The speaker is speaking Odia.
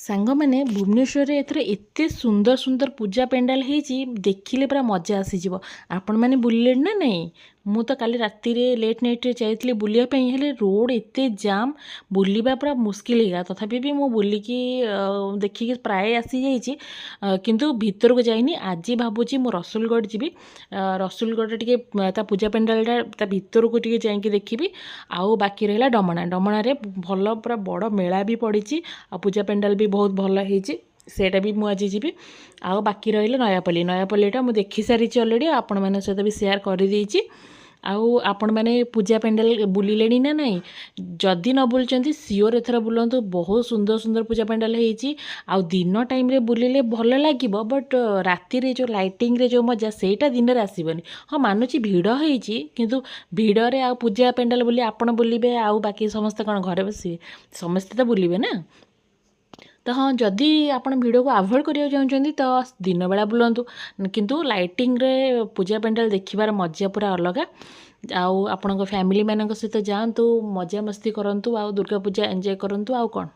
ସାଙ୍ଗମାନେ, ଭୁବନେଶ୍ୱରରେ ଏଥର ଏତେ ସୁନ୍ଦର ସୁନ୍ଦର ପୂଜା ପେଣ୍ଡାଲ ହେଇଛି, ଦେଖିଲେ ପୁରା ମଜା ଆସିଯିବ। ଆପଣମାନେ ବୁଲିଲେଣି ନା ନାହିଁ? ମୁଁ ତ କାଲି ରାତିରେ ଲେଟ୍ ନାଇଟ୍ରେ ଯାଇଥିଲି ବୁଲିବା ପାଇଁ, ହେଲେ ରୋଡ଼ ଏତେ ଜାମ୍, ବୁଲିବା ପୁରା ମୁସ୍କିଲ ହେଇଗଲା। ତଥାପି ବି ମୁଁ ବୁଲିକି ଦେଖିକି ପ୍ରାୟ ଆସିଯାଇଛି, କିନ୍ତୁ ଭିତରକୁ ଯାଇନି। ଆଜି ଭାବୁଛି ମୁଁ ରସୁଲଗଡ଼ ଯିବି। ରସୁଲଗଡ଼ରେ ଟିକେ ତା ପୂଜା ପେଣ୍ଡାଲଟା ତା ଭିତରକୁ ଟିକେ ଯାଇକି ଦେଖିବି। ଆଉ ବାକି ରହିଲା ଡମଣା। ଡମଣାରେ ଭଲ ପୁରା ବଡ଼ ମେଳା ବି ପଡ଼ିଛି ଆଉ ପୂଜା ପେଣ୍ଡାଲ ବି ବହୁତ ଭଲ ହେଇଛି, ସେଇଟା ବି ମୁଁ ଆଜି ଯିବି। ଆଉ ବାକି ରହିଲା ନୟାପଲ୍ଲୀ। ନୟାପଲ୍ଲୀଟା ମୁଁ ଦେଖି ସାରିଛି ଅଲରେଡ଼ି, ଆପଣମାନଙ୍କ ସହିତ ବି ସେୟାର କରିଦେଇଛି। ଆଉ ଆପଣମାନେ ପୂଜା ପେଣ୍ଡାଲ ବୁଲିଲେଣି ନା ନାହିଁ? ଯଦି ନ ବୁଲିଛନ୍ତି, ସିଓର ଏଥର ବୁଲନ୍ତୁ। ବହୁତ ସୁନ୍ଦର ସୁନ୍ଦର ପୂଜା ପେଣ୍ଡାଲ ହେଇଛି। ଆଉ ଦିନ ଟାଇମ୍ରେ ବୁଲିଲେ ଭଲ ଲାଗିବ, ବଟ୍ ରାତିରେ ଯେଉଁ ଲାଇଟିଂରେ ଯେଉଁ ମଜା, ସେଇଟା ଦିନରେ ଆସିବନି। ହଁ, ମାନୁଛି ଭିଡ଼ ହେଇଛି, କିନ୍ତୁ ଭିଡ଼ରେ ଆଉ ପୂଜା ପେଣ୍ଡାଲ ବୁଲି ଆପଣ ବୁଲିବେ ଆଉ ବାକି ସମସ୍ତେ କ'ଣ ଘରେ ବସିବେ? ସମସ୍ତେ ତ ବୁଲିବେ ନା। ତ ହଁ, ଯଦି ଆପଣ ଭିଡ଼କୁ ଆଭଏଡ଼ କରିବାକୁ ଚାହୁଁଛନ୍ତି ତ ଦିନବେଳା ବୁଲନ୍ତୁ, କିନ୍ତୁ ଲାଇଟିଂରେ ପୂଜା ପେଣ୍ଡାଲ ଦେଖିବାର ମଜା ପୁରା ଅଲଗା। ଆଉ ଆପଣଙ୍କ ଫ୍ୟାମିଲିମାନଙ୍କ ସହିତ ଯାଆନ୍ତୁ, ମଜାମସ୍ତି କରନ୍ତୁ ଆଉ ଦୁର୍ଗା ପୂଜା ଏନ୍ଜୟ କରନ୍ତୁ। ଆଉ କ'ଣ?